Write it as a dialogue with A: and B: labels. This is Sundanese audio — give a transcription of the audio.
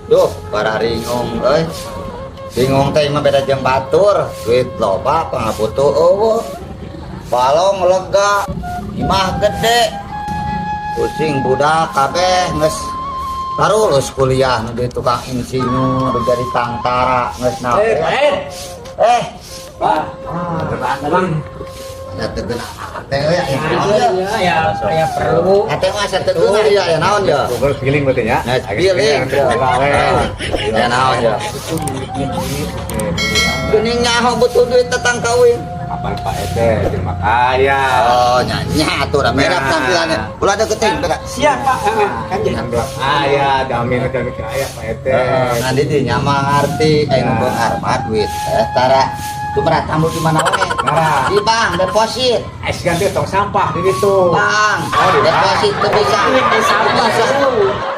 A: Duh, para ringung euy. Bingung teh mah beda jeung batur, duit loba pangabutuh euweuh. Balong lega, imah gede. Pusing budak kabeh geus tarulus kuliah, nu jadi tukang insinyur, nu jadi tangtara, geus naon.
B: Eh, Pak Ed.
A: Eh,
B: Pak. Bang.
A: Nya teu geunah teh euy, aya naon ya?
B: Ya, ya, ya perlu.
A: Ate mah asa teu geunah ya, aya naon ya?
C: Google feeling berarti ya.
A: Nah, feeling. Aya naon ya? Geuning nyaho butuh duit tetang kawin.
C: Kapan Pak Ete terima kaya.
A: Oh, nya atuh da merah tampilannya. Ulah deketin, beda.
B: Siap, Pak. Heeh, kan jadi.
C: Kaya, jamin jamin kaya Pak Ete.
A: Heeh, di dinya mah ngarti aya nu beunghar mah duit teh tara tumrap tambul di mana wae.
C: Tara.
A: Di bank deposit.
C: Es ganti tong sampah di situ.
A: Bank.
C: Oh, di bank.
A: Deposit tuh bisa.
B: Duit di sampah
A: Bisa.
B: tuh.